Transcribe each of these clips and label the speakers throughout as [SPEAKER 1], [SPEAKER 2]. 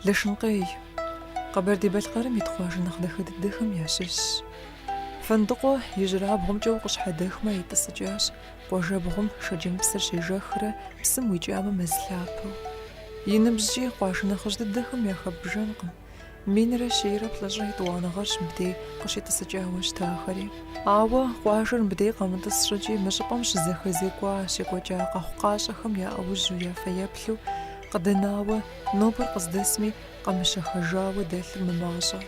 [SPEAKER 1] Лэшынкъей, Къэбэрдей-Балъкъэрым ит къуажэ нэхъ дахэ дыдэхэм ящыщщ. Фэндыкъуэ ижьырабгъумкӏэ укъыщхьэдэхмэ итӏысыкӏащ къуажэбгъум Шэджэмыпсыр щежэхрэ псым уикӏамэ мэз лъапэу. И ныбжькӏи къуажэ нэхъыжь дыдэхэм яхэббжэнкъым. Минрэ щийрэ плӏыщӏрэ етӏуанэ гъэрщ мыбдей къыщитӏысыкӏауэ щытахэри. Ауэ къуажэр мыбдей къэмытӏыс щӏыкӏи мы щӏыпӏэм щызэхэзекӏуа, щекӏуэкӏа къэхъукъащӏэхэм я ӏэужьу, я фэеплъу къыдэнауэ, нобэр къыздэсми къэмыщэхэжауэ дэлъыр мымащӏэ.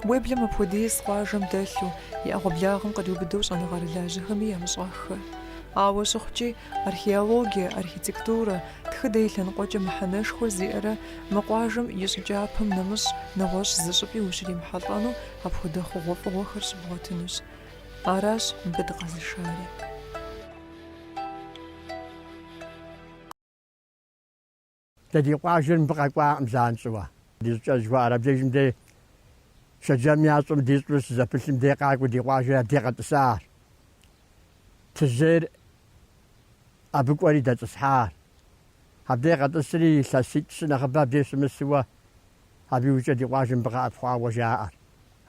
[SPEAKER 1] Уеблэм апхуэдиз къуажэм дэлъу, и ӏэгъуэблагъэм къриубыдэу щӏэныгъэрылажьэхэми ямыщӏэххэ. Ауэ щыхъукӏи, археологие, архитектурэ, тхыдэ и лъэныкъуэкӏэ мыхьэнэшхуэ зиӏэрэ мы къуажэм и щӏы кӏапэм нэмыщӏ нэгъуэщӏ зы щӏыпӏи ущримыхьэлӏэну апхуэдэ хъугъуэфӏыгъуэхэр щыбгъуэтынущ. Аращ мыбы дыкъэзышари.
[SPEAKER 2] Дэ ди къуажэр мыбы къэкӏуакъым занщӏэуэ. Ди щӏыкӏэ жыхуаӏэр абдежым дей Шэджэм я щӏым ди щӏыр щызэпылъым дей къакӏуэу ди къуажэр абдей къэтӏысар. Тыжьейр абы кӏуэри дэтӏысхьар. Абдей къэтӏысри илъэситӏ-щы нэхъыбэ абдей щымысыуэ абы иужькӏэ ди къуажэм мыбы къэӏэпхъуауэ жаӏэр.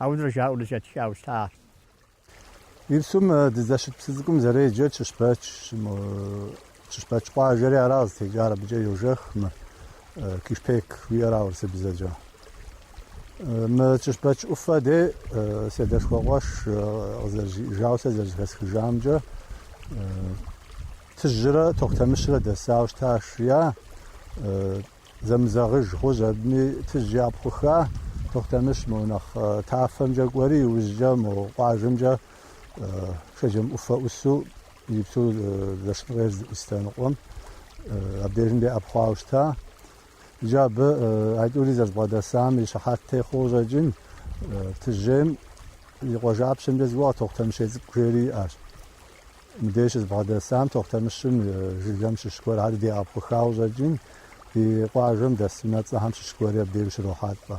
[SPEAKER 2] Ауэдурэ жаӏэурэ зэхэтхауэ щытар.
[SPEAKER 3] Иджыпсту мы дыздэщыт псы цӏыкӏум зэреджэр Чыщбэч, Чыщбэч къуажэри ара зытекӏар, абыкӏэ йожэх мы Кишпек жиӏэра урысыбзэкӏэ. Мы Чыщбэч ӏуфэ дей си адэшхуэ къуэш къызэрыжиӏэжауэ сэ зэрызэхэсхыжамкӏэ Тыжьрэ Тохъутэмыщрэ дэсауэ щытащ жиӏа. Зэмызэгъыж хъущ абыми Тыжь япхъуха, Тохъутэмыщ мо нэхъ тафэмкӏэ кӏуэри, иужькӏэ мо къуажэмкӏэ Шэджэм ӏуфэ ӏусу иджыпсту Лэшынкъейр зыӏус лъэныкъуэм абдежым дей ӏэпхъуауэ щыта. Иджы абы а тӏури зэрызбгъэдэсам и щыхьэт техъуэу къыщӏэкӏын, Тыжьейм и къуажапщэмкӏэ зыгуэр Тохъутэмыщей цӏыкӏу жери иӏэщ. Мыбдеж щызбгъэдэсам Тохъутэмыщым жылэм щыщ гуэрхэр дигъэӏэпхъухауэ къыщӏэкӏын, ди къуажэм дэс унэцӏэхэм щыщ гуэри абдеж ущрохьэлӏэ.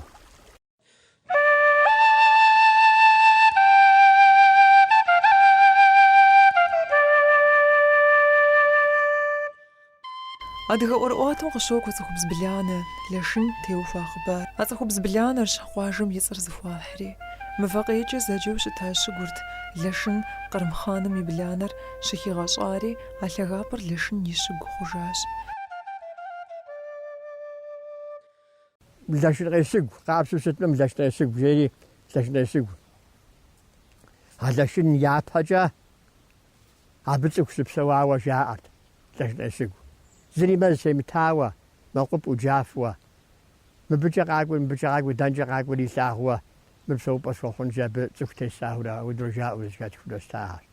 [SPEAKER 1] Адыгэ ӏуэрыӏуатэм къыщокӏуэ цӏыхубз бланэ, Лэшын теухуа хъыбар. А цӏыхубз бланэрщ къуажэм и цӏэр зыхуахьри. Мывэкъейкӏэ зэджэу щыта щыгурт Лэшын Кърым хъаным и бланэр щыхигъэщӏари, а лъагапӏэр Лэшын и щыгу хъужащ.
[SPEAKER 2] Лэшынкъей щыгу, къапщтэу щытмэ, Лэшынкъей щыгу жери, Лэшынкъей щыгу. А Лэшын япэкӏэ абы цӏыху щыпсэуауэ жаӏэрт. Лэшынкъей щыгу. Зыри мэз темытауэ, мэкъупӏэу, джафуэ. Мыбыкӏэ къакӏуэри, мыбыкӏэ къакӏуэри, дэнкӏэ къакӏуэри илъагъууэ, мыр псэупӏэ схуэхъунщи, абы цӏыху тесаурэ, ауэдэу жаӏэу зэхэтхыурэ щытахэр.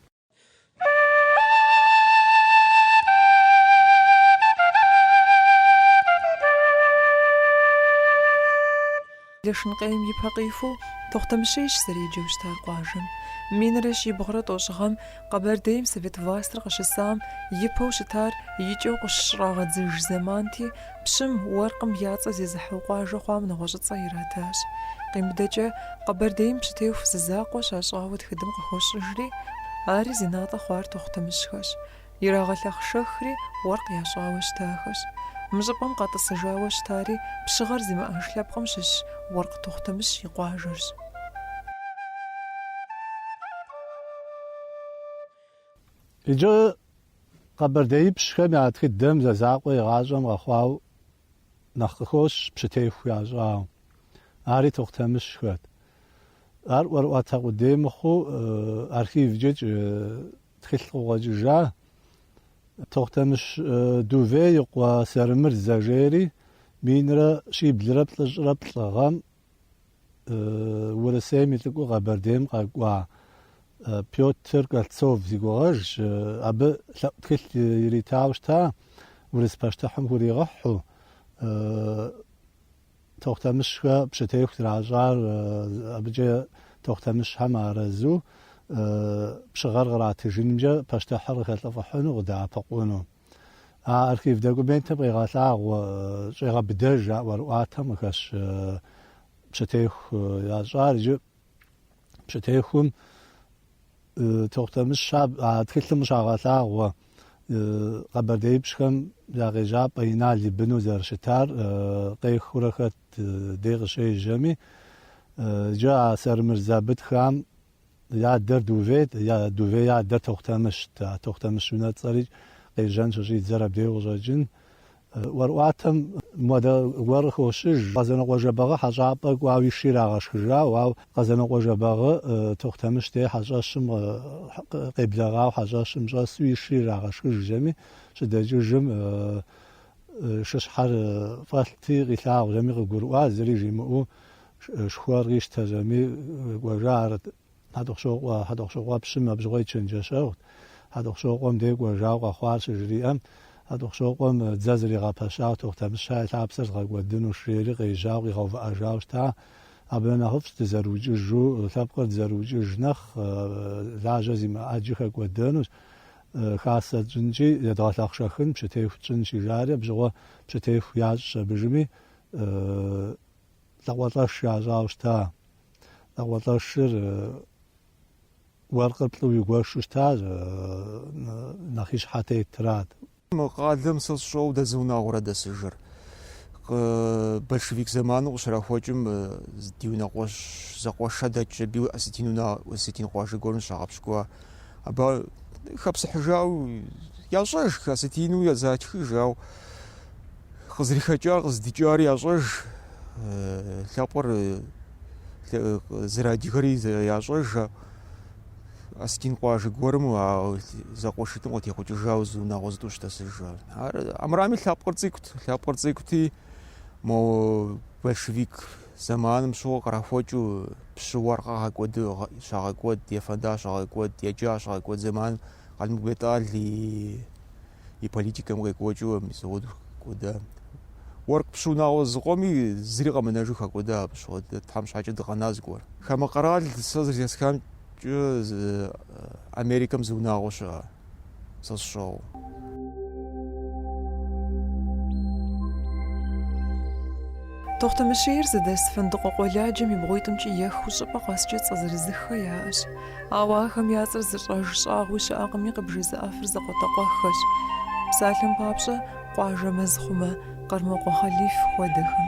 [SPEAKER 1] Лэшынкъейм и пэ къихуэу Тохъутэмыщейщ зэреджэу щытар къуажэм. Минрэ щибгъурэ тӏощӏ гъэм Къэбэрдейм совет властыр къыщысам ипэу щытар икӏэу къыщыщӏрагъэдзыж зэманти, пщым, уэркъым я цӏэ зезыхьэу къуажэ хъуам нэгъуэщӏыцӏэ иратащ. Къимыдэкӏэ, Къэбэрдейм пщытеху зы закъуэ щащӏауэ тхыдэм къыхощыжри, ари зи натӏэ хъуар Тохъутэмыщхэщ. Ирагъэлъэхъшэхри уэркъ ящӏауэ щытахэщ. Мы щӏыпӏэм къэтӏысыжауэ щытари пщыгъэр зимыӏэж лъэпкъым щыщ уэркъ Тохъутэмыщ и къуажэрщ.
[SPEAKER 3] Иджы къэбэрдеипщхэм я тхыдэм зэ закъуэ игъащӏэм къэхъуауэ нэхъ къыхощ пщытеху ящӏауэ. Ари Тохъутэмыщхэт. Ар ӏуэрыӏуатэ къудей мыхъуу архивкӏэ тхылъ къыкъуэкӏыжа. Тохъутэмыщ Дувей и къуэ Сэрымырзэ жери минрэ щиблрэ плӏыщӏрэ плӏы гъэм Урысейм и лӏыкӏуэу Къэбэрдейм къэкӏуа Пётр Кольцов си гугъэжщ, абы лъэӏу тхылъ иритауэ щыта, урыс пащтыхьым хуригъэхьу. Тохъутэмыщхэ пщытеху зэращӏар абыкӏэ Тохъутэмыщхэм арэзу пщыгъэр къратыжынымкӏэ пащтыхьыр къыхэлӏыфӏыхьыну, къыдэӏэпыкъуну. А архив документым къегъэлъагъуэ, щӏегъэбыдэж а ӏуэрыӏуатэм къыхэщ пщытеху ящӏар. Иджы пщытехум Тохъутэмыщ а тхылъым къыщагъэлъагъуэ къэбэрдеипщхэм я къежьапӏэ Инал и быну зэрыщытар къехыурэ хэт дей къыщежьэми. Иджы а Сэрымырзэ абы тхам И адэр Дувейт, Дувей и адэр Тохъутэмыщт. А Тохъутэмыщ унэцӏэри къежьэн щыщӏидзэр абдей къыщӏэкӏын. ӏуэрыӏуатэм мыуэдэ гуэр къыхощыж. Къэзанокъуэ Жэбагъы хьэщӏапӏэ кӏуауэ и шыр ирагъэшхыжауэ, ауэ Къэзанокъуэ Жэбагъы Тохъутэмыщ дей хьэщӏэщым къеблэгъауэ хьэщӏэщым щӏэсу и шыр ирагъэшхыжми, щыдэкӏыжым шыщхьэр фӏэлъти, къилъагъужми къыгурыӏуа, зыри жимыӏэу Шхуэр къищтэжми кӏуэжа ар Хьэтӏохъущокъуэ, Хьэтӏохъущокъуэпщым абы щыгъуэ и чэнджэщэгъут. Хьэтӏохъущокъуэм дей кӏуэжауэ къэхъуар щыжриӏэм, Хьэтӏохъущокъуэм дзэ зригъэпэщауэ Тохъутэмыщхэ я лъапсэр згъэкӏуэдынущ, жери къежьауэ къигъэувыӏэжауэ щыта. Абы нэхъыфӏщ дызэрыукӏыжу, лъэпкъыр дызэрыукӏыж нэхъ, лажьэ зимыӏэ ӏэджи хэкӏуэдэнущ. Хасэ тщӏынкӏи едгъэлъэхъшэхын, пщытеху тщӏынщи, жари, абы щыгъуэ пщытеху ящӏщ абыжми. Лӏакъуэлӏэш ящӏауэ щыта. Лӏакъуэлӏэшыр уэркъыр плӏыуэ игуэшу щытащ, нэхъ и щхьэ тетрат.
[SPEAKER 4] Мы къалэм сэ сщӏэу дэ зы унагъуэра дэсыжыр. Большевик зэману къыщрахуэкӏым ди унэкъуэш зэкъуэшэ дэкӏ аби осетин уна осетин къуажэ гуэрым щагъэпщкӏуа. Абы хэпсыхьыжауэ ящӏэж, осетину затхыж, ауэ Къызэрыхэкӏар, къыздикӏари ящӏэж, лъэпкъыр зэрыадыгэри ящӏэж. Осетин къуажэ гуэрым а зэкъуэшитӏым къытехъукӏыжауэ зы унагъуэ зытӏущ дэсыж. Ар амырами лъэпкъыр цӏыкӏут, лъэпкъыр цӏыкӏути, мо большевик зэманым щыгъуэ кърахуэкӏыу пщы уэркъ къагъэкӏуэду щагъэкӏуэд, ефэнда щагъэкӏуэд, еджа щагъэкӏуэд зэманым Къалмыкъ Бетӏал и и политикэм къекӏуэкӏыу мис апхуэдэу хэкӏуэда. Уэркъ пщы унагъуэ зыкъоми зыри къэмынэжу хэкӏуэда абы щыгъуэ, Тхьэм щхьэкӏэ дыкъэна зыгуэр. Хамэ къэрал сэ зэрызэхэсхамкӏэ Америкэм зы унагъуэ щыӏэ, сэ сщӏэуэ.
[SPEAKER 1] Тохъутэмыщейр зыдэс Фэндыкъуэ къуэладжэм и бгъуитӏымкӏи ехыу щӏыпӏэ къэскӏэ цӏэ зырызыххэ яӏэщ. Ауэ ахэм я цӏэр зыщӏэж щӏагъуи щыӏэкъыми къыбжезыӏэфыр закъуэтӏакъуэххэщ. Псалъэм папщӏэ, къуажэ мэзхъумэ Къэрмокъуэ Хъалиф хуэдэхэм.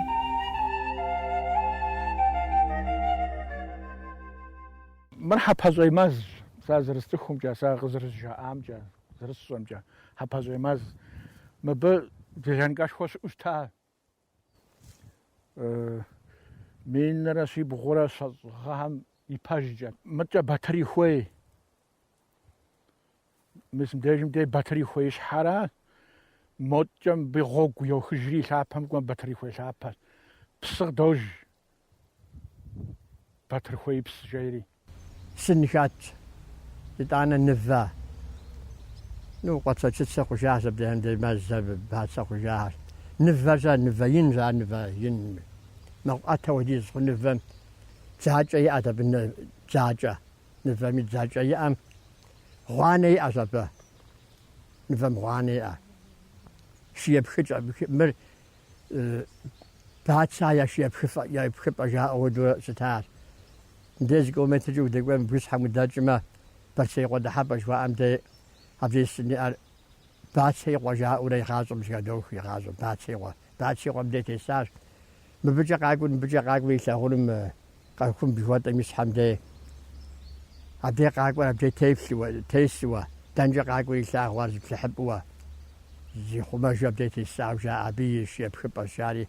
[SPEAKER 5] Мыр Хьэпэщӏей мэзщ, сэ зэрысцӏыхумкӏэ, сэ къызэрызжаӏамкӏэ, зэрысщӏэмкӏэ, Хьэпэщӏей мэз. Мыбы делянкэшхуэ щыӏэу щыта. Минрэ щибгъурэ щэщӏ гъэхэм ипэжкӏэ. Мыткӏэ Батыр и хуей. Мис мыбдежым дей Батыр и хуеищхьэра. Моткӏэ мыбы гъуэгу йохыжри и лъапэм кӏуэм Батыр и хуей лъапэр. Псы къыдож. Батырхуеипс жери.
[SPEAKER 2] Сын хэтщ, итӏанэ нывэ. Ну, къуацэ-чыцэ хъужащ абдежым дей мэзхэр бацэ хъужахэр. Нывэр-щэ, нывэ инщ ар, нывэ ин. Мэкъу ӏэтэ хуэдиз хъу нывэм дзакӏэ иӏэт абы, дзакӏэ. Нывэми дзакӏэ иӏэм гъуанэ иӏэщ абы. Нывэм гъуанэ иӏэ. Шы епхыкӏ абы. Мыр Бацэ я шы епхыпӏэ жаӏэу хуэдэурэ щытащ. Мыбдеж зы километркӏэ удэкӏуейм, бгыщхьэм удэкӏмэ, Бэрсеикъуэ дыхьэпӏэ жыхуаӏэм дей абдеж сын иӏэр Бацэ и къуэ жаӏэурэ игъащӏэм зэхыдох, игъащӏэм Бацэ и къуэ. Бацэ и къуэ мыбдеж тесащ. Мыбыкӏэ къакӏуэу, мыбыкӏэ къакӏуэу илъагъунум Къэхум жыхуэтӏэм и щхьэм дей абдей къакӏуэр абдей теплъыуэ, тесыуэ, дэнкӏэ къакӏуэр илъагъуу ар зыплъыхьыпӏэуэ, зихъумэжу абдей тесауэ жаӏэ, абы и шы епхыпӏэщ жари.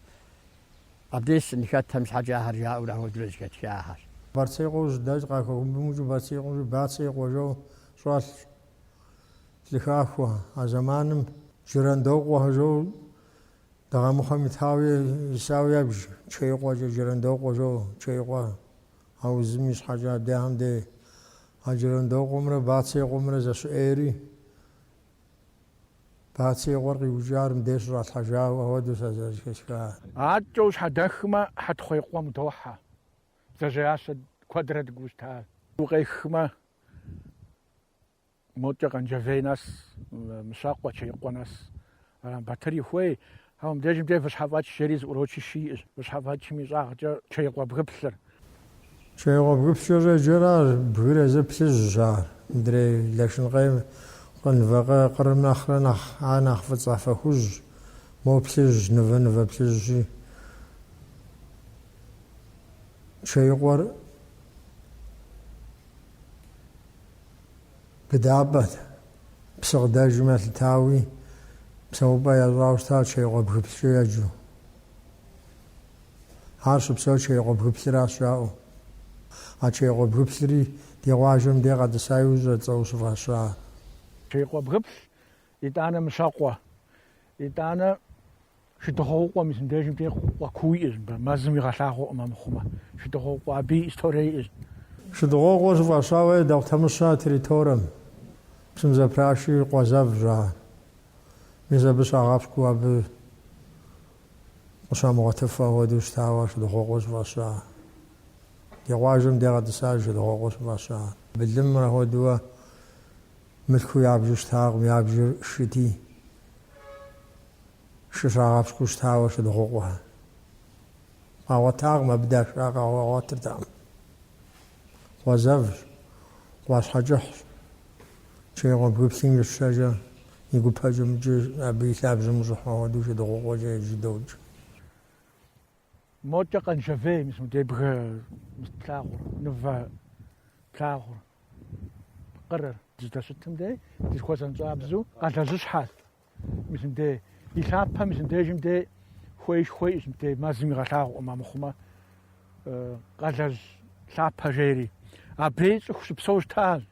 [SPEAKER 2] Абдей сын хэтхэм щхьэкӏэ ахэр жаӏэурэ апхуэдэурэ зэхэтхахэр.
[SPEAKER 6] Барцэ и къуэу щыдэкӏ къахэхумбым укӏыу Барцэ и къуэм Бацэ и къуэ жэу щӏэлъщ. Лӏы хахуэ. А зэманым Джырандокъуэхэ жэу Дыгъэмыхъуэм итауэ исауэ ябж Чеикъуэкӏэ Джырандокъуэ жэу Чеикъуэ аузым и щхьэкӏэ абдехэм дей. А Джырандокъуэмрэ Бацэ и къуэмрэ зэщыӏейри, Бацэ и къуэр къиукӏар мыбдеж щыщӏалъхьэжауэ апхуэдэу сэ зэрызэхэсхар.
[SPEAKER 5] Адэкӏэ ущхьэдэхмэ, Хьэтхъуей къуэм удохьэ. Бдзэжьеящэ куэдрэ дыкӏуэу щытащ. Укъехмэ, Модкӏэ Къанджэвей нэс, Мыщэкъуэ, Чеикъуэ нэс. Ара, Батыр и хуей. Ауэ мыбдежым дей Выщхьэфӏэч жери зы урочище иӏэщ. Выщхьэфӏэчым и щӏагъкӏэ Чеикъуэ бгыплъыр.
[SPEAKER 6] Чеикъуэ бгыплъкӏэ щӏеджэр ар, бгыр езыр плъыжьщ ар. Мыдрей Лэшынкъейм нывэ къырым нэхърэ нэхъ, ар нэхъ фӏыцӏафэ хужьщ, мо плъыжьщ, нывэ нывэ плъыжьщи. Чеикъуэр Быдапӏэт, псы къыдэжым елъытауи, псэупӏэ ящӏауэ щыта Чеикъуэ бгыплъкӏэ еджэу. Ар щыпсэур Чеикъуэ бгыплъыращ жаӏэу. А Чеикъуэ бгыплъри ди къуажэм дей къэтӏыса иужькӏэ цӏэу щыфӏащар.
[SPEAKER 5] Чеикъуэ бгыплъ, итӏанэ Мыщэкъуэ, итӏанэ Шыдыгъуокъуэ мис мыбдежым дей къуэ куу иӏэщ мыбы, мэзым уигъэлъагъуэкъым амыхъумэ. Шыдыгъуокъуэ абы историе иӏэщ.
[SPEAKER 6] Шыдыгъуокъуэр щыфӏащауэ Тохъутэмыщхэ территорэм, псым зэпраши къуэ зэвщ ар. Мис абы щагъэпщкӏуу абы къыщамыгъуэтыфу апхуэдэу щытауэ Шыдыгъуокъуэ щыфӏаща. Ди къуажэм дей къэтӏысащ Шыдыгъуокъуэ щыфӏаща. Былымыр апхуэдэуэ мылъкуу ябжу щытакъым, ябжыр шыти. Шы щагъэпщкӏуу щытауэ Шыдыгъуокъуэ. Къагъуэтакъым, абы даша къагъуэтыртэкъым. Къуэ зэвщ, ӏуащхьэ кӏыхьщ. Чеикъуэ бгыплъым и щэкӏэ, и гупэкӏэ мыкӏы абы и лъабжьэм ущӏыхьу апхуэдэу Шыдыгъуокъуэкӏэ иджы докӏ.
[SPEAKER 5] Мокӏэ Къанжэвей, мис мыдей бгы мис плъагъур, нывэ плъагъур, къырыр зыдэщытым дей, дызыхуэзанщӏабзэу Къалэжьыщхьэ Мис мыбдей, и лъапэм мис мыбдежым дей хуеишхуэ иӏэщ мыбдей, мэзым уигъэлъагъукъым амыхъумэ, Къалэжь лъапэ жери. Абыи цӏыху щыпсэу щытащ.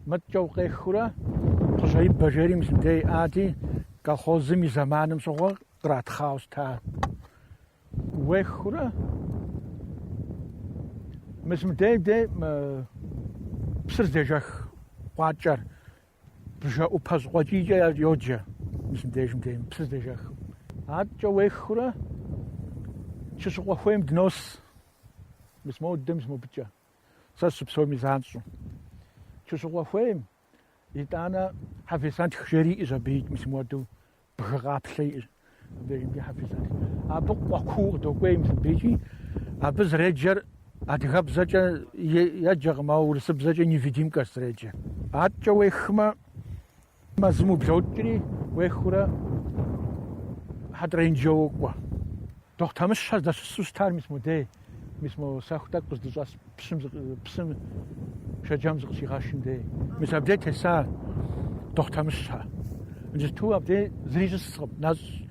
[SPEAKER 5] Мыткӏэ укъехыурэ Кхъужьеибэ жери мис мыбдей иӏати, колхозым и зэманым щыгъуэ къратхъауэ щытащ. Уехыурэ мис мыбдей дей псыр здежэх къуакӏэр Бжэӏупэ щӏыкъуэкӏийкӏэ йоджэ, мис мыбдежым дей, псы здежэхым. Адэкӏэ уехыурэ Чыщыкъуэ хуейм дынос, мис модэ, мис мобыкӏэ. Сэ сыщыпсэум и занщӏэу. Чыщыкъуэ хуейм, итӏанэ Хьэфесэнтх жери иӏэщ абы, мис мыуэдэу Бгы къаплъэ иӏэщ мыбдежым дей Хьэфесэнтх. Абы къуэ куу къыдокӏуей мис мыбы икӏи абы зэреджэр адыгэбзэкӏэ еджэкъым, ауэ урысыбзэкӏэ невидимкэщ зэреджэр. Адэкӏэ уехмэ, мэзым ублокӏри, уехыурэ Хьэтӏренджэ уокӏуэ. Тохъутэмыщхэр здэщысу щытар мис модей, мис мо сэху тӏэкӏу къыздыщӏэс пщым псым Шэджэм зыкъыщигъэшым дей. Мис абдей теса Тохъутэмыщхэр. Иджысту абдей зыри щыскъым, нэщӏщ.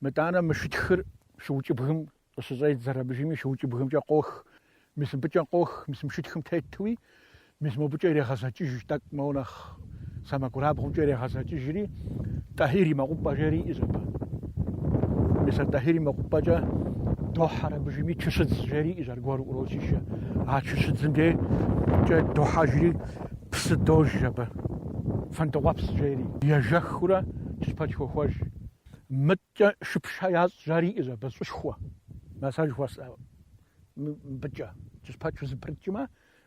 [SPEAKER 5] Мытӏанэ мы шытхыр Шыукӏыбгым къыщыщӏедзэр абыжми Шыукӏыбгымкӏэ къох, мис мыбыкӏэ къох, мис мы шытхым тетуи, Мис мобыкӏэ ирегъэзэкӏыж, тӏэкӏу моуэ нэхъ сэмэгурабгъумкӏэ ирегъэзэкӏыжри, Тӏэхьир и мэкъупӏэ жери иӏэщ абы. Мис а Тӏэхьир и мэкъупӏэкӏэ дохьэр абыжми Чыщыдз жери иӏэщ аргуэру урочище. А Чыщыдзым декӏэ дохьэжри псы дож абы, Фэндыкъуэпс жери. Ежэхыурэ Чыщпэч хохуэж. Мыткӏэ Шыпшэ ящӏ жари иӏэщ абы щӏышхуэ. Мэ сэ жыхуэсӏэ мыбыкӏэ. Чыщпэч узэпрыкӏмэ,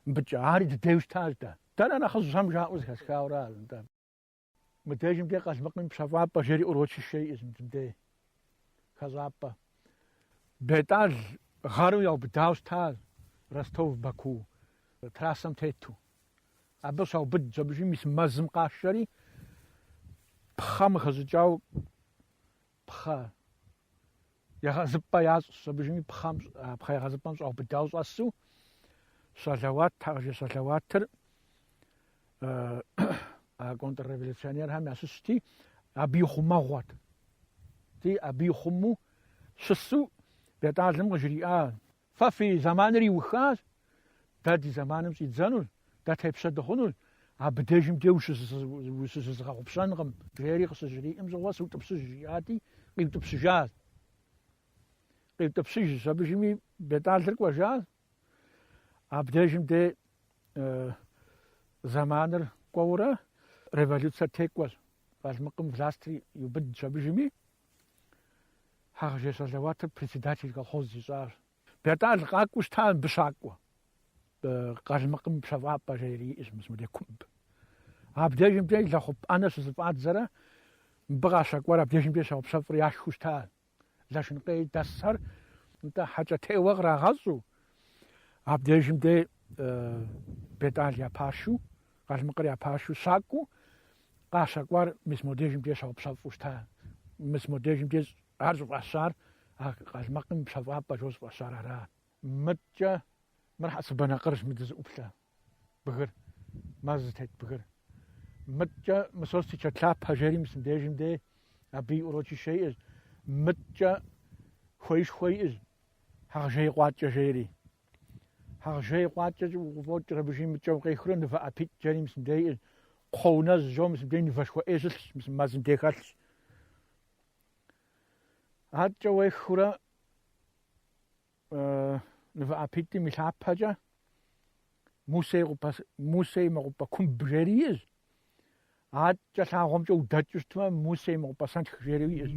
[SPEAKER 5] Мыбыкӏэ ари дыдейуэ щытащ дэ. Дэнэ нэхъыжьхэм жаӏэу зэхэсхауэра, нтӏэ. Мыдежым дей Къалмыкъым и пщэфӏапӏэ жери урочище иӏэщ мыбдей. Хэщӏапӏэ. Бетӏал гъэру яубыдауэ щытащ Ростов Баку трассэм тету. Абы щаубыдщ абыжи мис мэзым къашэри. Пхъэм къыхэщӏыкӏауэ пхъэ егъэзыпӏэ ящӏщ, абыжми пхъэм, пхъэ егъэзыпӏэм щӏаубыдауэ щӏэсу Щэлэуат, Хьэгъэжей Щэлэуатыр а контрреволюционерхэм ящыщти, абы и хъумэгъуэт. Ти, абы ихъумэу щысу Бетӏалым къыжриӏа, Фэ фи зэманыр иухащ, дэ ди зэманым щӏидзэнущ, дэ тепщэ дыхъунущ, абдежым де ущызыгъэгъупщэнкъым, жери къыщыжриӏэм щыгъуэ сыутӏыпщыж жиӏати, къиутӏыпщыжащ. Къиутӏыпщыжщ, абыжми Бетӏалыр кӏуэжащ. Абдежым де зэманыр кӏуэурэ революцэр текӏуэщ, Къалмыкъым властыр иубыдщ абыжми. Хьэгъэжей Щэлэуатыр председатель колхоз ищӏащ. Бетӏал къакӏуэу щыта мыбы щакӏуэ. Къалмыкъым пщэфӏапӏэ жери иӏэщ мис мыдей кумб. Абдежым дей лэхъуп ӏэнэ щызэфӏадзэрэ мыбы къащэкӏуэр абдежым дей щаупщэфӏыр яшхыу щыта. Лашынкъей дэсхэр нтӏэ хьэкӏэтеуэ кърагъэщӏу, абдежым дей Бетӏал я пашэу, Къалмыкъыр я пашэу щакӏуэу Къащэкӏуар мис модежым дей щаупщэфӏу щыта. Мис модежым дей ар щӏыфӏащар, а Къалмыкъым и пщэфӏапӏэ жо щӏыфӏащар ара. Мыткӏэ мыр Хьэцыбанэ къырщ мы дызыӏуплъэ бгыр, мэз зытет бгыр. Мыткӏэ Мысост и чэт лъапэ жери мис мыдежым дей абы и урочище иӏэщ. Мыткӏэ хуеишхуэ иӏэщ, Хьэгъэжей къуакӏэ жери. Хьэгъэжей къуакӏэкӏэ укъыфӏокӏыр абыжи мыкӏэ укъехыурэ нывэ ӏэпитӏ жери мис мыдей иӏэщ. Кхъуэунэжь жо мис мыдей нывэшхуэ ӏей щылъщ, мис мэзым дей хэлъщ. Аткӏэ уехыурэ нывэ ӏэпитӏым и лъапэкӏэ Мусэ и къупэ, Мусэ и мэкъупӏэ кумб жери иӏэщ. Аткӏэ лъагъуэмкӏэ удэкӏыу щытмэ, Мусэ и мэкъупӏэ сэнтх жери иӏэщ.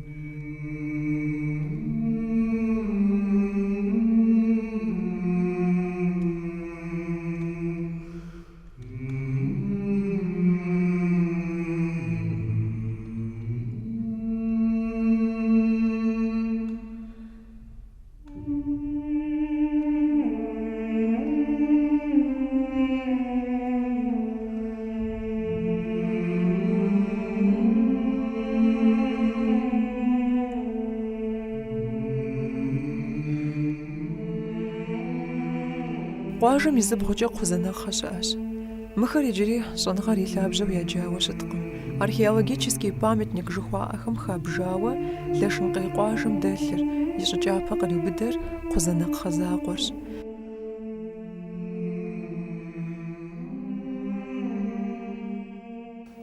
[SPEAKER 1] Къуажэм и зыбгъукӏэ кхъузанэкхъэ щыӏэщ. Мыхэр иджыри щӏэныгъэр и лъабжьэу яджауэ щыткъым. Археологический памятник жыхуаӏэхэм хабжауэ Лашынкъей къуажэм дэлъыр, и щӏы кӏапэ къриубыдэр кхъузанэкхъэ закъуэрщ.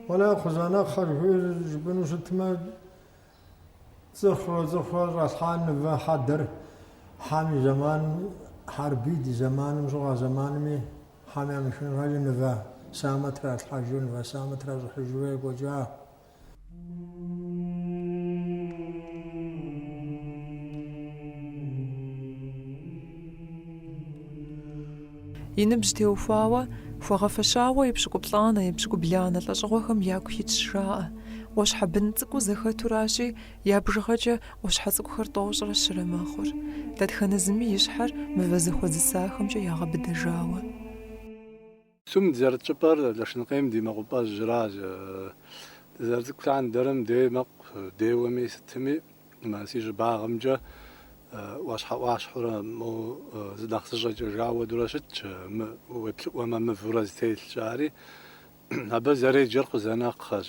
[SPEAKER 6] Уэлэ, кхъузанэкхъэ жыхуиӏэр жыпӏэну щытмэ, цӏыхурэ цӏыхурэ щӏалъхьа нывэ хьэдэр хьэм и зэман, Хьэрбий ди зэманым щыгъуэ а зэманми хьэм ямышхын щхьэкӏэ нывэ самэ тралъхьэжу, нывэ самэ тращӏыхьыжурэ екӏуэкӏа.
[SPEAKER 1] И ныбжь теухуауэ, хуэгъэфэщауэ епщыкӏуплӏанэ, епщыкӏубланэ лӏэщӏыгъуэхэм яку итщ, жаӏэ. ӏуащхьэ бын цӏыкӏуу зэхэтуращи, я бжыгъэкӏэ ӏуащхьэ цӏыкӏухэр тӏощӏрэ щырэ мэхъур, дэтхэнэ зыми и щхьэр мывэ зэхуэдзысахэмкӏэ ягъэбыдэжауэ.
[SPEAKER 3] Сум дызэрыт щӏыпӏэр Лашынкъейм ди мэкъупӏэжьращ. Дызэрыцӏыкӏу лъандэрэ мыдей мэкъу деуэми сытми, си щӏыбагъымкӏэ ӏуащхьэ-ӏуащхьэурэ мо нэхъ зыщӏэкӏэжа хуэдэурэ щытщ, уеплъыӏуэмэ мывэурэ зэтелъщ ари. Абы зэреджэр Кхъузанэкхъэщ.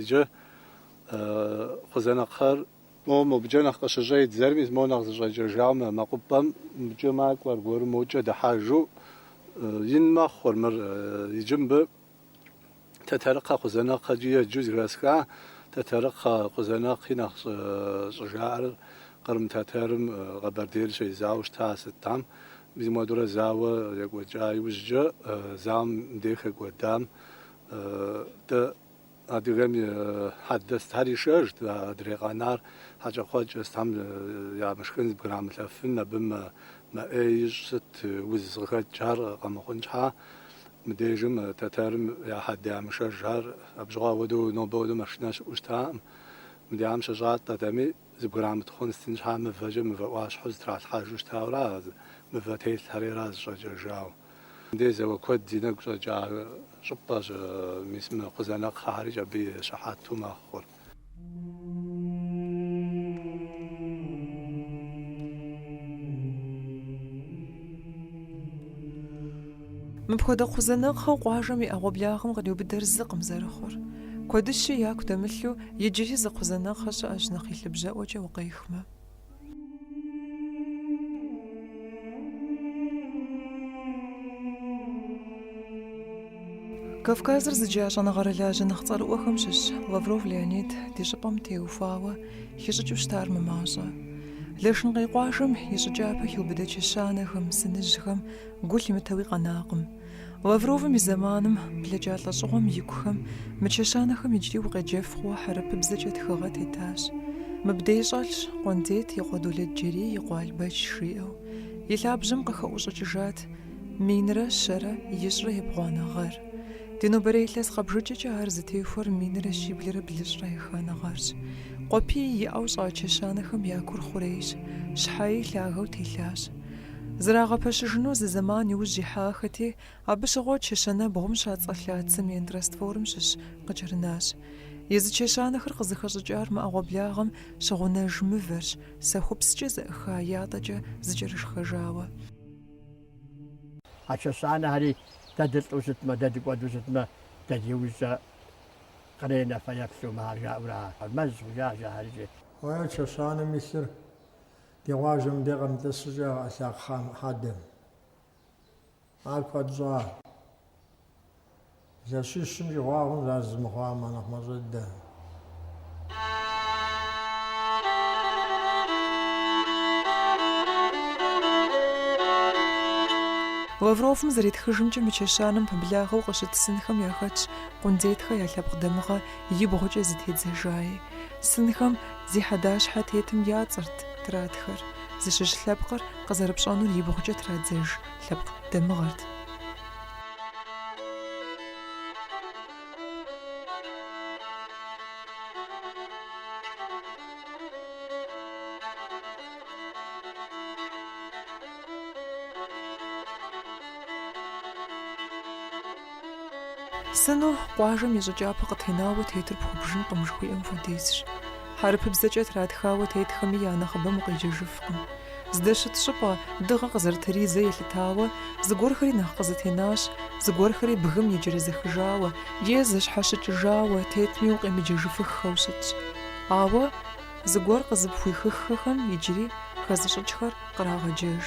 [SPEAKER 3] Иджы Кхъузанэкхъэр Мо мобыкӏэ нэхъ къыщыщӏедзэр, мис мо нэхъ зыщӏэкӏэжауэ мы мэкъупӏэм мыбыкӏэ макӏуэ, аргуэру мокӏэ дыхьэжу ин мэхъур мыр. Иджы мыбы Тэтэрыкхъэ Кхъузанэкхъэкӏи еджэу зэхэсха, Тэтэрыкхъэ Кхъузанэкхъи нэхъ щӏыжаӏэр Кърым тэтэрым Къэбэрдейр щезауэу щыта сытам. Мис мыуэдурэ зауэ екӏуэкӏа иужькӏэ зауэм мыбдеж хэкӏуэдам дэ Адыгэм и хьэдэ сытхэр ишэжт, адрей къэнар хьэкӏэкхъуэкӏэ сытхэм ямышхын зыбграмылъэфын, абы мэ ӏей ищӏ сыт уз къыхэкӏхэр къэмыхъун щхьа. Мыдежым тэтэрым я хьэдэ ямышэжхэр абы щыгъуэ ауэдэу нобэ хуэдэу машинэ щыӏэу щытакъым. Мыдежым щыщӏатӏэтэми, зыбграмытхъун сытын щхьа мывэкӏэ мывэ ӏуащхьэу зытралъхьэжу щытауэра, мывэ телъхэри ара зыщӏэкӏэжауэ. Мыбдеж зауэ куэд зи нэгу щӏэкӏа щӏыпӏэщ, мис мы кхъузанэкхъэхэрикӏ абы и щыхьэту мэхъур.
[SPEAKER 1] Мыпхуэдэ кхъузанэкхъэу къуажэм и ӏэгъуэблагъэм къриубыдэр зыкъым зэрыхъур. Куэдыщи яку дэмылъу иджыри зы кхъузанэкхъэ щыӏэщ нэхъ и лъыбжьэӏуэкӏэ укъехмэ. Кавказыр зыджа щӏэныгъэрылажьэ нэхъ цӏэрыӏуэхэм щыщ Лавров Леонид ди щӏыпӏэм теухуауэ хищӏыкӏыу щытар мымащӏэ. Лэшынкъей къуажэм и щӏы кӏапэ хиубыдэ чэщанэхэм, сыныжьхэм гу лъимытэуи къэнакъым. Лавровым и зэманым, блэкӏа лӏэщӏыгъуэм икухэм, мы чэщанэхэм иджыри укъеджэф хъууэ хьэрыпыбзэкӏэ тхыгъэ тетащ. Мыбдей щӏэлъщ Къундет и къуэ Долэтджэрий и къуэ Албэч жиӏэу. И лъабжьэм къыхэӏущӏыкӏыжат минрэ щэрэ ищӏрэ ебгъуанэ гъэр. Ди нобэрей илъэс къэбжыкӏэкӏэ ар зытехуэр минрэ щиблрэ блыщӏрэ еханэ гъэрщ. Къуэпий иӏэу щӏа чэщанэхэм я кур хъурейщ, щхьэи лъагэу телъащ. Зэрагъэпэщыжыну зы зэман иужь ихьахэти, абы щыгъуэ чэщанэбгъум щацӏэлъа цемент растворым щыщ къыкӏэрынащ. Езы чэщанэхэр къызыхэщӏыкӏар мы ӏэгъуэблагъэм щыгъунэж мывэрщ, сэхупскӏэ зэӏыха ятӏэкӏэ зэкӏэрышхэжауэ.
[SPEAKER 2] А чэщанэхэри дэ дылӏэу щытмэ, дэ дыкӏуэду щытмэ, дэ ди ужькӏэ къренэ фэеплъу мыхэр жаӏэурэ мэз хъужа жаӏэрикӏи.
[SPEAKER 6] Уэ чэщанэм илъыр Ди къуажэм дей къэмытӏыс щӏыкӏэ ягъэтӏылъа кхъэм хьэдэм. Ар куэд щӏа. Илъэсищым щӏигъуа хъунщ ар зы мыхъуамэ, нэхъ мащӏэ дыдэ.
[SPEAKER 1] Лавровым зэритхыжымкӏэ, мы чэщанэм пэблагъэу къыщыт сынхэм яхэтщ Къундетхэ я лъэпкъ дамыгъэ ибгъукӏэ зытедзэжаи. Сынхэм зи хьэдащхьэ тетым я цӏэрт тратхэр, зыщыщ лъэпкъыр къызэрыпщӏэнур ибгъукӏэ традзэж лъэпкъ дамыгъэрт. Сыну къуажэм и щӏы кӏапэ къытенауэ тетыр пхуэбжынкъым жыхуиӏэм хуэдизщ. Хьэрыпыбзэкӏэ тратхауэ тетхэми я нэхъыбэм укъеджэжыфкъым. Здэщыт щӏыпӏэ, дыгъэ къызэрытридзэ елъытауэ, зыгуэрхэри нэхъ къызэтенащ, зыгуэрхэри бгым еджэрэзэхыжауэ е зэщхьэщыкӏыжауэ тетми укъемыджэжыфыххэу щытщ. Ауэ зыгуэр къызыпхуихыххэхэм иджыри хэзыщӏыкӏхэр кърагъэджэж.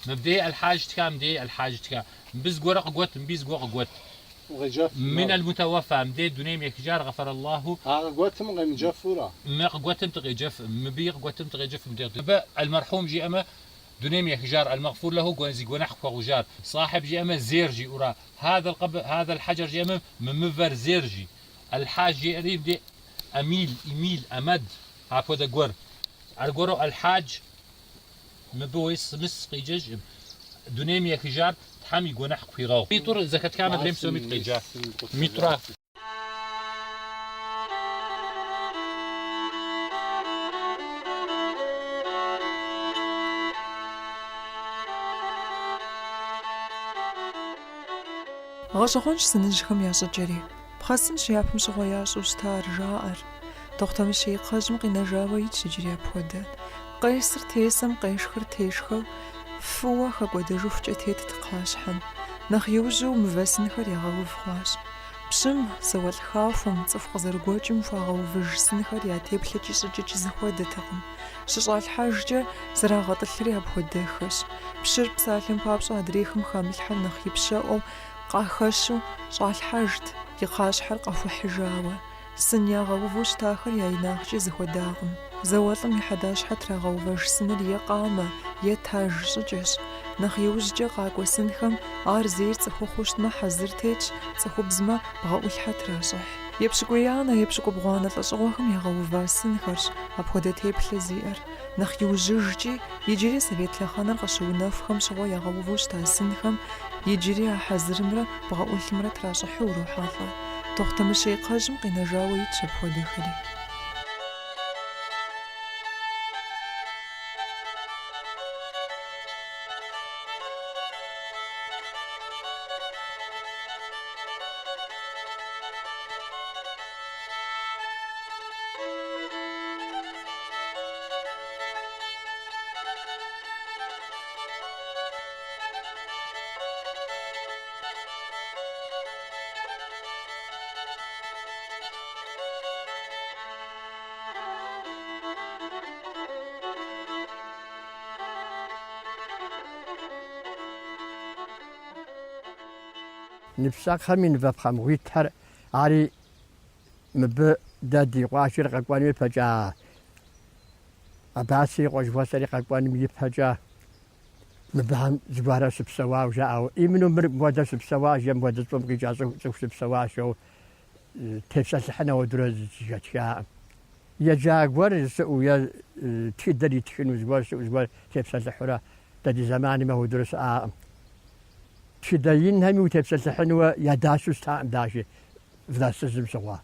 [SPEAKER 7] Мыбдей Аль-Хьадж тха, мыбдей Аль-Хьадж тха. Мыбы зыгуэрэ къыгуэт, мыбы зыгуэр къыгуэт.
[SPEAKER 3] Укъеджэф.
[SPEAKER 7] Мин аль-мутауафа, мыбдей дунейм ехыжар гъэфэраллаху.
[SPEAKER 3] А къыгуэтым укъемыджэфура?
[SPEAKER 7] Мы къыгуэтым дыкъеджэф, мыбыи къыгуэтым дыкъеджэф, мыбдей. Мыбы аль-мэрхьум жиӏэмэ, дунейм ехыжар, аль-мэгъфур лэху зи гуэныхь къыхуэгъужар. Сахьиб жиӏэмэ, зейр жиӏэура. Хаза аль-къэбр, хаза аль-хьэджэр жиӏэмэ, мы мывэр зейр жи. Аль-Хьадж жеӏэри, мыбдей Амил, Имил, Амэд, апхуэдэ гуэр. Аргуэру Аль-Хьадж. Мыбы уей сымыс къиджэжӏым. Дунейм ехыжар Тхьэм и гуэныхь къыхуигъэгъу. Митӏур зэхэтхам адрейм псоми дыкъеджа. Митӏура.
[SPEAKER 1] Гъэщӏэгъуэнщ сыныжьхэм я щӏыкӏэри. Пхъэсынщ япэм щыгъуэ ящӏу щытар, жаӏэр. Тохъутэмыщей кхъэжьым къинэжауэ итщ иджыри апхуэдэ. Къесыр тесэм, къешхыр тешхэу, фыуэ хэкӏуэдэжыхукӏэ тетт кхъащхьэм. Нэхъ иужьу мывэ сынхэр ягъэув хъуащ. Пщым, зауэлӏ хахуэм, цӏыху къызэрыгуэкӏым хуагъэувыж сынхэр я теплъэкӏи щӏыкӏэкӏи зэхуэдэтэкъым. Щыщӏалъхьэжкӏэ зэрагъэтӏылъри апхуэдэххэщ. Пщыр, псалъэм папщӏэ, адрейхэм хамылъхьэу нэхъ ипщэӏуэу къахэщу щӏалъхьэжт, и кхъащхьэр къэхухьыжауэ. Сын ягъэуву щытахэр я инагъкӏи зэхуэдакъым. Зауэлӏым и хьэдащхьэ трагъэувэж сыныр е къамэ, е таж щӏыкӏэщ. Нэхъ иужькӏэ къакӏуэ сынхэм ар зейр цӏыхухъуу щытмэ хьэзыр тетщ, цӏыхубзмэ бгъэӏулъхьэ тращӏыхь. Епщыкӏуеянэ, епщыкӏубгъуанэ лӏэщӏыгъуэхэм ягъэува сынхэрщ апхуэдэ теплъэ зиӏэр. Нэхъ иужьыжкӏи, иджыри совет лъэхъэнэр къыщыунэхухэм щыгъуэ ягъэуву щыта сынхэм иджыри а хьэзырымрэ бгъэӏулъымрэ тращӏыхьу урохьэлӏэ. Тохъутэмыщей кхъэжьым къинэжауэ итщ апхуэдэхэри.
[SPEAKER 2] Ныпсэкхъэм и нывэ пхъэмбгъуитхэр ари мыбы дэ ди къуажэр къэкӏуэным ипэкӏэ, Абацэ и къуэ жыхуэсӏэри къэкӏуэным ипэкӏэ мыбыхэм зыгуэрэ щыпсэуауэ жаӏэу, именно мыр мыпхуэдэ щыпсэуащ е мыпхуэдэ щӏыпӏэм къикӏа цӏыху щыпсэуащ жаӏэу тепсэлъыхьын ауэдурэ зэхэтхакъым. Еджа гуэр щыӏэу е тхыдэр итхыну зыгуэр щыӏэу зыгуэр тепсэлъыхьурэ дэ ди зэманым ауэдурэ щыӏакъым. Тхыдэ инхэми утепсэлъыхьынуэ ядащу щытакъым даже властыжьым щыгъуэ.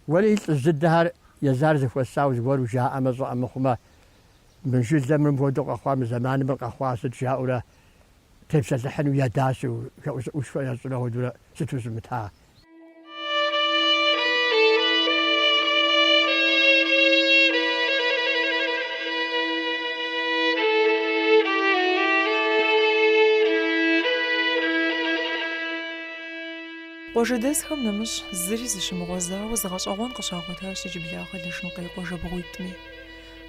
[SPEAKER 2] Уэри лӏыжь дыдэхэр езар зэхуэсауэ зыгуэру жаӏэмэ щӏыӏэ мыхъумэ, мы жылэм мыр мыпхуэдэу къэхъуа, мы зэманым мыр къэхъуа сыт жаӏэурэ тепсэлъыхьыну ядащу хэӏущӏыӏушхуэ ящӏыну ауэдурэ сыту щымыта.
[SPEAKER 1] Къуажэдэсхэм нэмыщӏ зыри зыщымыгъуэзауэ зы гъэщӏэгъуэн къыщагъуэтащ иджыблагъэ Лашынкъей къуажэбгъуитӏми.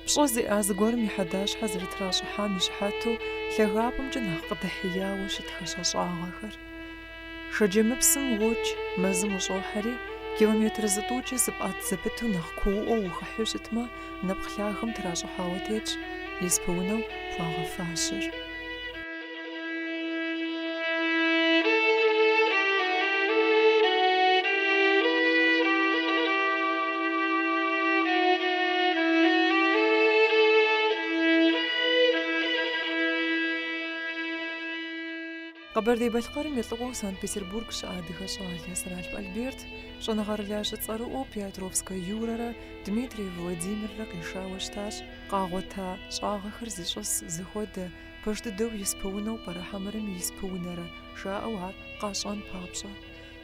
[SPEAKER 1] Пщӏэ зиӏа зыгуэрым и хьэдащхьэ зэрытращӏыхьам и щыхьэту лъагапӏэмкӏэ нэхъ къыдэхьеяуэ щытхэщ а щӏагъэхэр. Шэджэмыпсым уокӏ, мэзым ущӏохьэри, километр зытӏукӏэ зыпӏэт зэпыту нэхъ кууӏуэу ухыхьу щытмэ, нэпкъ лъагэм тращӏыхьауэ тетщ испы унэу хуагъэфащэр. Къэбэрдей-Балъкъэрым и лӏыкӏуэу Санкт-Петербург щыӏэ адыгэ щӏалэ Сэралъп Альберт, щӏэныгъэрылажьэ цӏэрыӏуэу Пиотровскэ Юрэрэ Дмитриев Владимиррэ къишауэ щытащ къагъуэта щӏагъэхэр зищӏыс зыхуэдэ, пэж дыдэу испы унэу пӏэрэ хьэмэрэ мыиспы унэрэ, жаӏэу ар къащӏэн папщӏэ.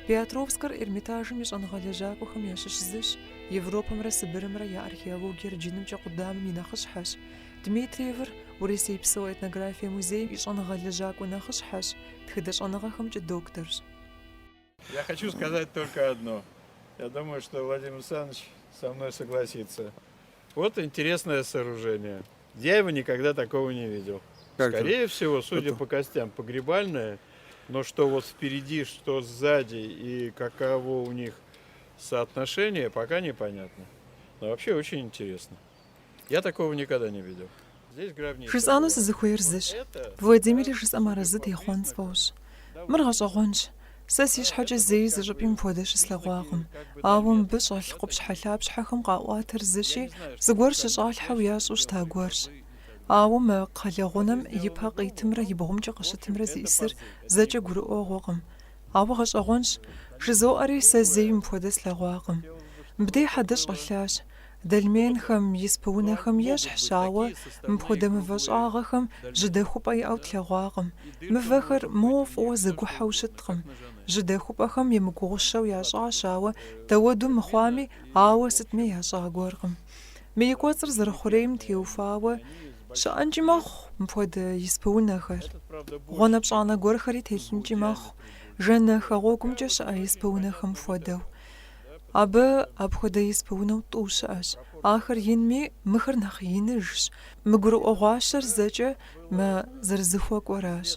[SPEAKER 1] Пиотровскэр Эрмитажым и щӏэныгъэ лэжьакӏуэхэм ящыщ зыщ, Европэмрэ Сыбырымрэ я археологиер джынымкӏэ къудамэм и нэхъыщхьэщ. Дмитриевыр Урысейпсо этнографие музейм и щӏэныгъэ лэжьакӏуэ нэхъыщхьэщ, тхыдэ щӏэныгъэхэмкӏэ докторщ.
[SPEAKER 8] Я хочу сказать только одно. Я думаю, что Владимир Александрович со мной согласится. Вот интересное сооружение. Я его никогда такого не видел. Как Скорее же? всего, судя Это... по костям, погребальное, но что вот впереди, что сзади и каково у них соотношение, пока непонятно. Но вообще очень интересно. Я такого никогда не видел.
[SPEAKER 1] Жысӏэну сызыхуейр зыщ, Владимири жысӏэм арэзы техъуэн сфӏощӏ. Мыр гъэщӏэгъуэнщ. Сэ си щхьэкӏэ зэи зы щӏыпӏи мыпхуэдэ щыслъэгъуакъым. Ауэ мыбы щӏэлъ къупщхьэлъапщхьэхэм къаӏуатэр зыщи, зыгуэр щыщӏалъхьэу ящӏу щыта гуэрщ. Ауэ мы кхъэлэгъунэм и пэ къитымрэ и бгъумкӏэ къыщытымрэ зиӏысыр зэкӏэ гурыӏуэгъуэкъым. Ауэ гъэщӏэгъуэнщ, жызоӏэри сэ зэи мыпхуэдэ слъэгъуакъым. Мыбдей хьэдэ щӏэлъащ. Дольменхэм, испы унэхэм ещхьщ, ауэ мыпхуэдэ мывэ щӏагъэхэм жьыдэхупӏэ иӏэу тлъэгъуакъым. Мывэхэр моуэ фӏыуэ зэгухьэу щыткъым. Жьыдэхупӏэхэм емыгугъущэу ящӏащ, ауэ дауэду мыхъуами, ауэ сытми ящӏа гуэркъым. Мы и кӏуэцӏыр зэрыхъурейм теухуауэ щыӏэнкӏи мэхъу мыпхуэдэ испы унэхэр. Гъуанэпщӏанэ гуэрхэри телъынкӏи мэхъу, Жэнэ хэгъуэгумкӏэ щыӏэ испы унэхэм хуэдэу. Абы апхуэдэ испы унэу тӏу щыӏэщ. Ахэр инми, мыхэр нэхъ иныжщ. Мыгурыӏуэгъуащэр зэкӏэ мы зэрызэхуэкӏуэращ.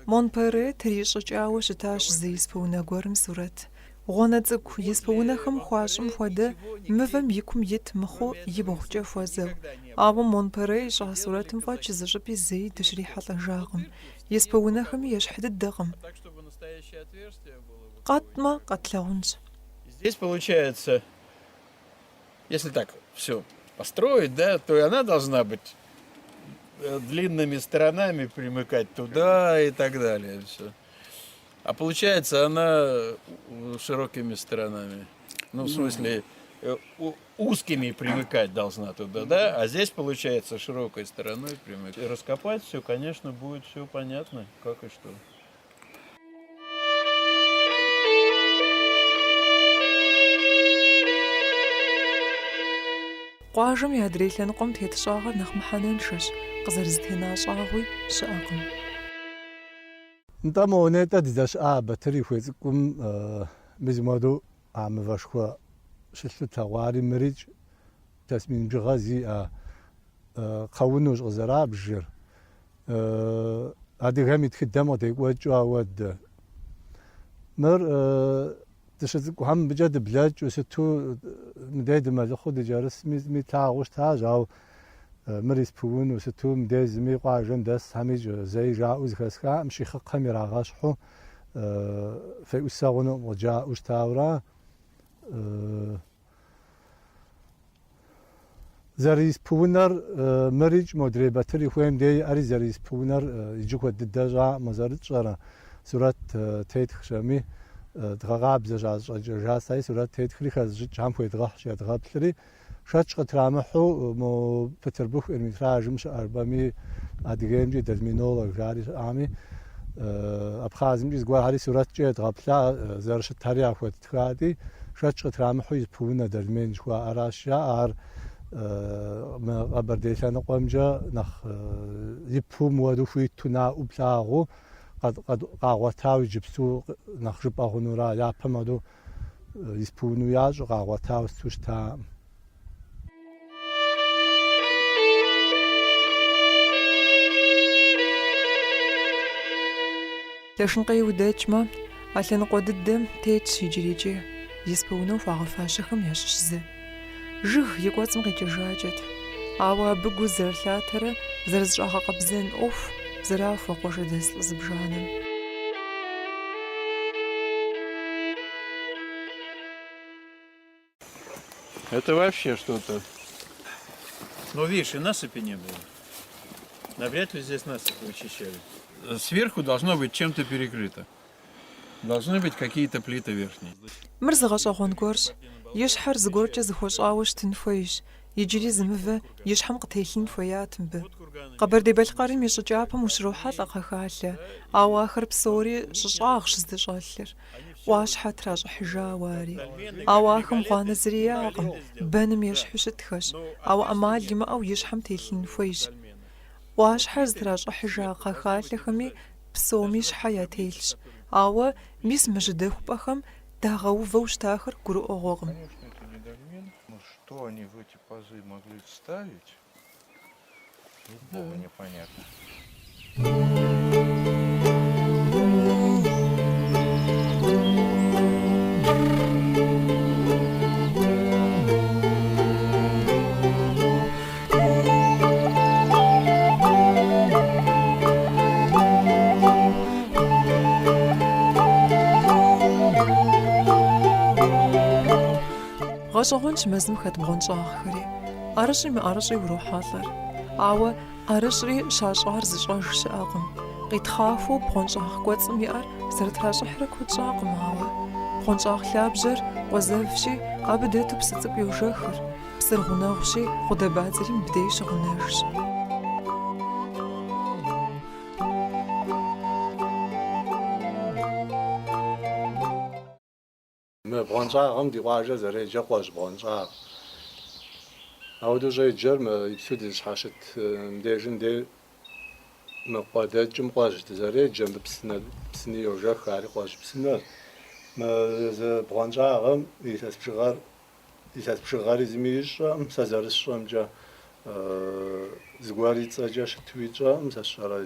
[SPEAKER 1] Монпере трищӏыкӏауэ щытащ зы испы унэ гуэрым сурэт. Гъуанэ цӏыкӏу испы унэхэм хуащӏым хуэдэ мывэм и кум ит мыхъуу ибгъукӏэ хуэзэу. Ауэ Монпере ищӏа сурэтым фӏэкӏ зы щӏыпӏи зэи дыщрихьэлӏэжакъым. Испы унэхэми ещхь дыдэкъым. Къэтӏмэ, къэтлъагъунщ.
[SPEAKER 8] Здесь получается, если так все построить, да, то и она должна быть длинными сторонами примыкать туда и так далее. Все. А получается, она широкими сторонами. Ну, в смысле, узкими примыкать должна туда, да? А здесь, получается, широкой стороной примыкать. Раскопать все, конечно, будет все понятно, как и что.
[SPEAKER 1] Къуажэм и адрей лъэныкъуэм тет щӏагъэр нэхъ мыхьэнэншэщ, къызэрызэтена щӏагъуи щыӏэкъым.
[SPEAKER 3] Нтӏэ, мо нетӏэ дыздэщыӏа Батыр и хуей цӏыкӏум мис мыуэду а мывэшхуэ щылъу тлъэгъуари мырикӏ илъэс мин бжыгъэ зиӏэ кхъэунэущ къызэрабжыр. Адыгэм и тхыдэм къыдекӏуэкӏыу ауэдэ. Мыр дыщыцӏыкӏухэм мыбыкӏэ дыблэкӏыу сыту мыдей дымэлыхъуу дыкӏэрысми зыми тлъагъуу щытащ, ауэ мыр испы унэу сыту мыдей зыми къуажэм дэсхэми зэи жаӏэу зэхэсхакъым, щихъыкхъэм ирагъэщхьу феӏусэ хъунукъым къыджаӏэу щытауэра. Зэрыиспы унэр мырикӏ модрей Батыр и хуейм дей иӏэри зэрыиспы унэр иджы куэд дыдэ щӏакъым зэрытщӏэрэ сурэт тетхщ ами дгъэкъабзэщ ар щӏэкӏэжа сэри сурэт тетхри хэзыщӏыкӏхэм хуедгъэхьщ едгъэплъри шэч къытрамыхьу мо Бытырбыху Эрмитажым щыӏэ жыпӏэми Адыгеймкӏи дольменолог жари щыӏами Абхъазымкӏи зыгуэрхэри сурэткӏэ едгъэплъа зэрыщытхэри яхуэттхати, шэч къытрамыхьу испы унэ дольмен жыхуаӏэращ жаӏэ, ар мы Къэбэрдей лъэныкъуэмкӏэ нэхъ ипэу мыуэду хуиту наӏуэу плъагъуу къагъуэтауэ иджыпсту нэхъ жыпӏэ хъунура, япэм ауэдэу испы унэу ящӏу къагъуэтауэ сыту щытакъым.
[SPEAKER 1] Лъэшынкъей удэкӏмэ, а лъэныкъуэ дыдэм тетщ иджырикӏи испы унэу хуагъэфащэхэм ящыщ зы. Жыг и кӏуэцӏым къикӏыжакӏэт, ауэ абы гу зэрылъатэрэ зэрызыщӏагъэкъэбзэн ӏуэху зэрахуэ къуажэдэс лӏы зыбжанэм.
[SPEAKER 8] Это вообще что-то. Ну, видишь, и насыпи не было. Навряд ли здесь насыпь вычищали. Сверху должно быть чем-то перекрыто. Должны быть какие-то плиты верхние.
[SPEAKER 1] Мыр зы гъэщӏэгъуэн гуэрщ. И щхьэр зыгуэркӏэ зэхуэщӏауэ щытын хуейщ. Иджыри зы мывэ и щхьэм къытелъын хуеят мыбы. Къэбэрдей-Балъкъэрым и щӏы кӏапэм ущрохьэлӏэ кхъэхалъэ, ауэ ахэр псори щӏы щӏагъщ здыщӏэлъыр. ӏуащхьэ тращӏыхьыжауэ ари. Ауэ ахэм гъуанэ зыри яӏэкъым, бэным ещхьу щытхэщ, ауэ ӏэмал имыӏэу и щхьэм телъын хуейщ. ӏуащхьэр зытращӏыхьыжа кхъэхалъэхэми псоми щхьэ ятелъщ, ауэ мис мы жьыдэхупӏэхэм дагъэувэу щытахэр гурыӏуэгъуэкъым.
[SPEAKER 9] Что они в эти пазы могли вставить, ей-богу, непонятно.
[SPEAKER 1] Гъэщӏэгъуэнщ мэзым хэт бгъуэнщӏагъхэри. ӏэрыщӏи мыӏэрыщӏи урохьэлӏэр. Ауэ ӏэрыщӏри щащӏар зыщӏэж щыӏэкъым. Къитхъахуэу бгъуэнщӏагъ кӏуэцӏым иӏэр зэрытращӏыхьрэ куэд щӏакъым ауэ. Бгъуэнщӏагъ лъабжьэр къуэ зэвщи, абы дэту псы цӏыкӏу йожэхыр. Псыр гъунэгъущи, гъудэбадзэри мыбдеж щыгъунэжщ.
[SPEAKER 3] Мы бгъуэнщӏагъым ди къуажэр зэреджэр Къуэжь бгъуэнщӏагъ. Ауэдэу щӏеджэр мы иджыпсту дызыщхьэщыт мыбдежым дей мы къуэ дэкӏым Къуэжь дызэреджэр, мыбы псынэ, псыни йожэх, ари Къуэжь псынэр. Мы езы бгъуэнщӏагъым илъэс бжыгъэр Илъэс бжыгъэри зыми ищӏэкъым, сэ зэрысщӏэмкӏэ, зыгуэр и цӏэкӏэ щытуи тщӏэкъым, сэ сщӏэрэ.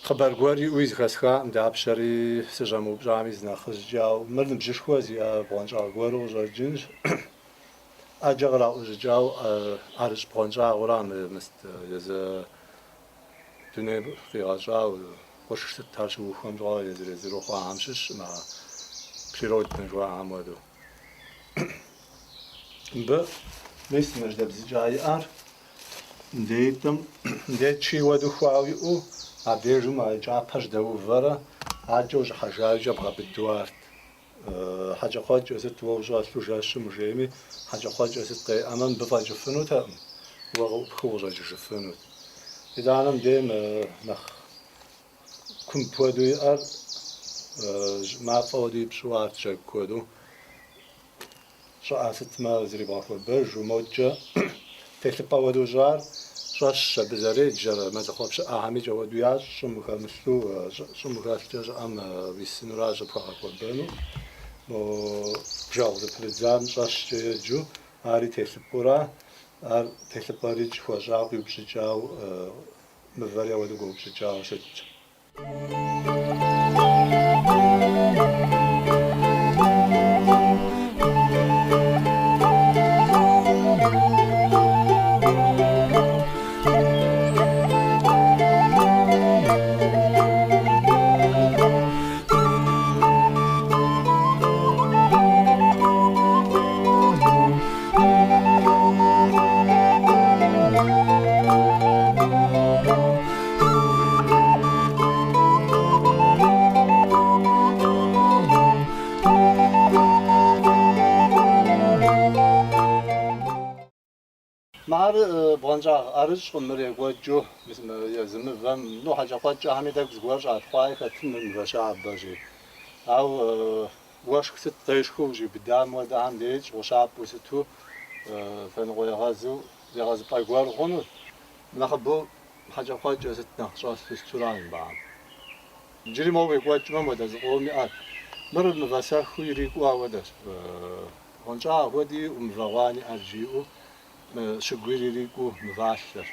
[SPEAKER 3] Хъыбар гуэр иӏэуи зэхэсхакъым, дапщэри сыщӏэмыупщӏами зы нэхъыжькӏэ, ауэ мыр ныбжьышхуэ зиӏэ бгъуэнщӏагъ гуэру къыщӏэкӏынщ. ӏэкӏэ къраӏущӏыкӏауэ ӏэрыщӏ бгъуэнщӏагъыура мыст езы дунейм къигъэщӏауэ, къурш сытхэр щыухуэм щыгъуэ езыр-езыру хъуахэм щыщкъым, а природнэ жыхуаӏэхэм хуэдэу. Мыбы мис мы жьэдэбзыкӏа иӏэр, мыдеитӏым, мыдей чий хуэдэу хуауэ иӏэу, абдежым а кӏапэр щыдэувэрэ, адэкӏэ ущӏыхьэжа иужькӏэ бгъэбыдэу арт. Хьэкӏэкхъуэкӏэ сыт уэ ущӏэлъу жэщым ужейми, хьэкӏэкхъуэкӏэ сыт къеӏэмэ, мыбы фӏэкӏыфынутэкъым, уэ къыӏупхыу къыщӏэкӏыжыфынут. Итӏанэ мыдейм нэхъ кумб хуэдэу иӏэр мафӏэ хуэдэу ипщӏу арт жьэгу хуэдэу. Щӏыӏэ сытмэ зрибгъэхуэбэжу, модкӏэ телъыпӏэ хуэдэу щӏар щӏэщщ абы зэреджэр, мэлыхъуэ пщыӏэхэмикӏ ауэдэу ящӏ, щӏым ухэмылъу, щӏым ухэлъкӏэ щӏыӏэм уисынуращ къыпхуагъэхуэбэну. Мо бжэгъу зэпрыдзам щӏэщкӏэ еджэу, ари телъыпӏэура, ар телъыпӏэрикӏ хуэщӏауэ къиупщӏыкӏауэ, мывэри ауэдэу гуэупщӏыкӏауэ щытщ. Мыр бгъуэнщӏагъ ӏэрыщӏкъым, мыр екӏуэкӏыу, мис мы езы мывэм, ну, хьэкӏэкхъуэкӏэхэми тӏэкӏу зыгуэр щӏалъхъуаи хэтын мыр мывэ щабэщи. Ауэ уэшх сыт къешхыу ущӏиубыдам хуэдэхэм дежкӏ гъущапӏэу сыту лъэныкъуэ егъэзу егъэзыпӏэ гуэр хъунут. Нэхъыбэу хьэкӏэкхъуэкӏэ сыт нэхъ щӏэлъу сытура мыбыхэм. Иджыри моуэ уекӏуэкӏмэ, модэ зыкъом иӏэр. Мыр мывэ сэхуу ирикӏуэ ауэдэщ. Бгъуэнщӏагъ хуэди мывэ гъуани ӏэджи иӏэу, мы щыгур ирикӏуэу мывалъэр.